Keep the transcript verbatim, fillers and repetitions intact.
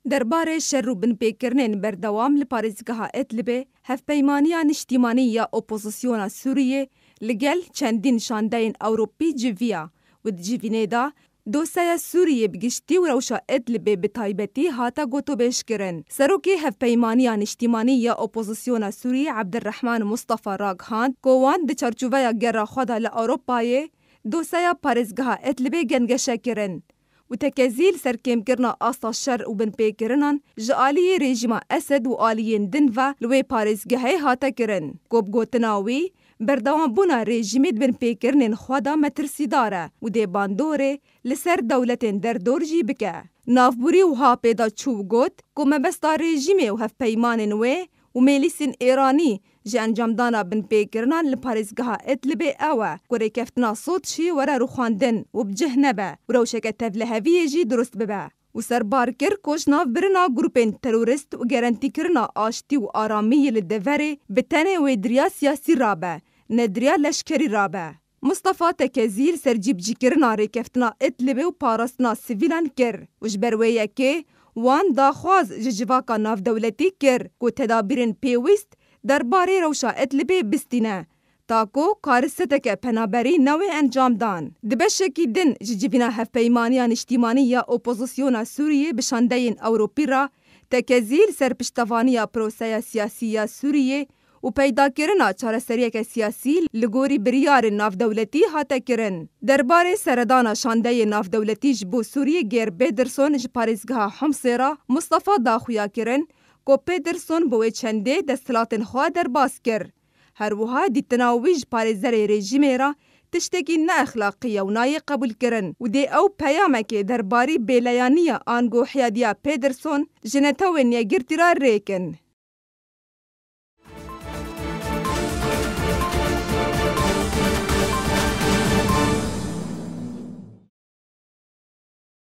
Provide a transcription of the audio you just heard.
Derbarê şer û binpêkirinên berdewam li parêzgeha Idlibê, Hevpeymaniya Niştîmanî ya Opozisyona Sûriyê li gel çendîn şandeyên Ewropî civiya û di civînê de dosyeya Sûriyê bi giştî û rewşa Idlibê bi taybetî hate gotobêjkirin. Serokê Hevpeymaniya Niştîmanî ya Opozisyona Sûriyê Ebdirrehman Mustafa ragihand ku wan di çarçoveya gera xwe de li Ewropayê dosyeya parêzgeha Idlibê gengeşe kirin û tekezî li ser kêmkirina asta şer û binpêkirinan ji aliyê rejîma Esed û aliyên din ve li wê parêzgehê hate kirin, ku bi gotina wî, berdewambûna rejîmê di binpêkirinên xwe de metirsîdar e û dê bandorê li ser dewletên derdor jî bike. Navbûrî wiha pê de çû û got ku mebesta rejîmê û hevpeymanên wê û mêlîsên Êranî ji encamdana binpêkirinan li parêzgeha Idlibê ew e ku rêkeftina Sotçî were rûxandin û bi cih nebe û rewşeke tevliheviyê jî dirust bibe. Û serbar kir ku ji nav birina grûpên terorîst û gerentîkirina aştî û aramiyê li deverê bi tenê wê di riya siyasî rabe, ne di riya leşkerî rabe. Mustafa tekezî li ser cîbicîkirina rêkeftina Idlibê û parastina sivîlan kir û ji ber wê yekê wan daxwaz ji civaka navdewletî kir ku tedabîrên pêwîst derbarê rewşa Idlibê bistîne, ta ku kariseteke penaberî newê encam dan. Di beşekî din ji civîna Hevpeymaniya Niştîmanî ya Opozisyona Sûriyê bi şandeyên Ewropî re tekezî li ser piştevaniya proseya siyasî ya Sûriyê û peydakirina çareseriyeke siyasî li gorî biryarên navdewletî hate kirin. Derbarê seredana şandeyê navdewletî ji bo Sûriyê Geir Pederson ji parêzgeha Homsê re Mustafa daxuya kirin ku Pederson bi wê çendê desthilatên xwe derbas kir. Her wiha dîtina wî ji parêzerê rejîmê re tiştekî neexlaqî ye û nayê qebûlkirin û dê ew peyamekê derbarî bêleyaniya ango hiyadiya Pederson ji netewên yekgirtî re rêkin.